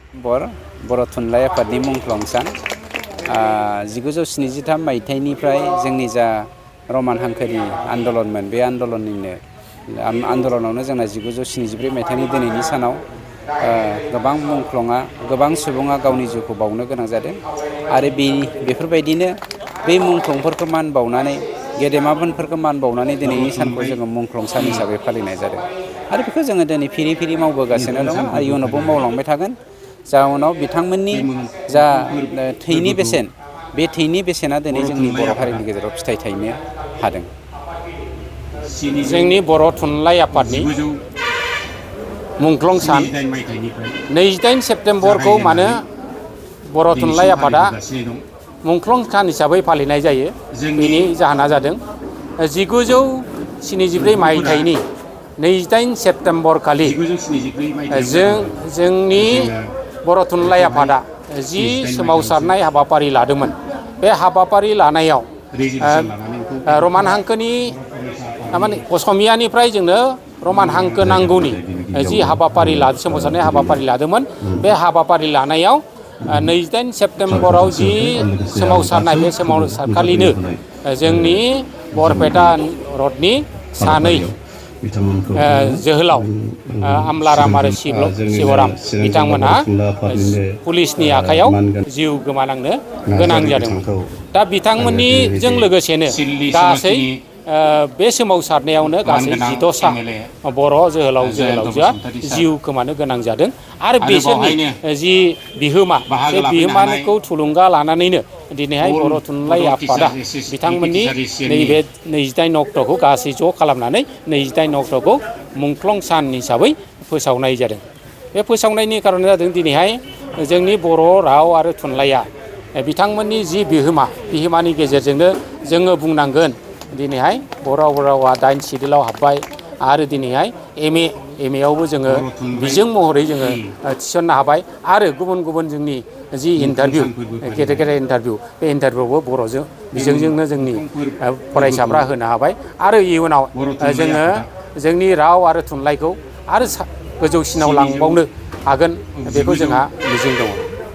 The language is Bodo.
बर' थुनलाइ आफादनि मुंख्लं सान 1973 मायथाइनिफ्राय जोंनि जा रमान हांखोनि आन्दलनमोन बे आन्दलनावनो जोंना 1973 मायथाइनि दिनैनि सानाव गोबां सुबुङा गावनि जिउखौ बावनो गोनां जादों आरो बेफोरबायदिनो बै मुंख्लंफोरखौ मान बावनानै गेदेमाफोरखौ मान बावनानै दिनैनि सानखौ जोङो मुंख्लं सान हिसाबै फालिनाय जादों आरो बेखौ जोङो दिनै फिरि मावबोगासिनो दङ आरो इयुनावबो मावलांबाय थागोन। जाउनाव बिथांमोननि जा थैनि बेसेन बे थैनि बेसेना दिनै जोंनि बर' हारिनि गेजेराव फिथाइ थायनो हादों। जोंनि बर' थुनलाइ आफादनि मुंख्लं सान 28 सेप्तेम्बरखौ मानो बर' थुनलाइ आफादा मुंख्लं सान हिसाबै फालिनाय जायो बेनि जाहोना जादों 1974 मायथाइनि 28 सेप्तेम्बर खालि जोंनि बर' थुनलाइ आफादा जि सोमावसारनाय हाबाफारि लादोंमोन बे हाबाफारि लानायाव रमान हांखोनि थारमाने असमियानिफ्राय जोंनो रमान हांखो नांगौनि जि सोमावसारनाय हाबाफारि लादोंमोन बे हाबाफारि लानायाव 28 सेप्तेम्बराव जि सोमावसारनाय बे सोमावसारखालिनो जोंनि बरपेटा रडनि सानै जोहोलाव आमलाराम आरो शिबराम बिथांमोनहा पुलिसनि आखायाव जिउ गोमानांनो गोनां जादोंमोन। दा बिथांमोननिजों लोगोसेनो गासै बे सोमावसारनायावनो गासै 16सा बर' जोहोलावजोआ जिउ खोमानो गोनां जादों आरो बिसोरनि जि बिहोमा बे बिहोमाखौ थुलुंगा लानानैनो दिनैहाय बर' थुनलाइ आफादा बिथांमोननि नैबे 28 अक्ट'खौ गासै ज' खालामनानै 28 अक्ट'खौ मुंख्लं सान हिसाबै फोसावनाय जादों। बे फोसावनायनि खारना जादों दिनैहाय जोंनि बर' राव आरो थुनलाइया बिथांमोननि जि बिहोमानि गेजेरजोंनो जोङो बुंनांगोन दिनैहाय बर' रावा 8 सिडिउलाव हाबबाय आरो दिनैहाय एम ए आवबो जोङो बिजों महरै जोङो थिसननो हाबाय आरो गुबुन जोंनि जि इन्टारभिउ गेदेर इन्टारभिउ बे इन्टारभिउआवबो बर' बिजोंजोंनो जोंनि फरायसाफ्रा होनो हाबाय आरो इयुनाव जोङो जोंनि राव आरो थुनलाइखौ आरो गोजौसिनाव लांबावनो हागोन बेखौ जोंहा मिजिं दङ।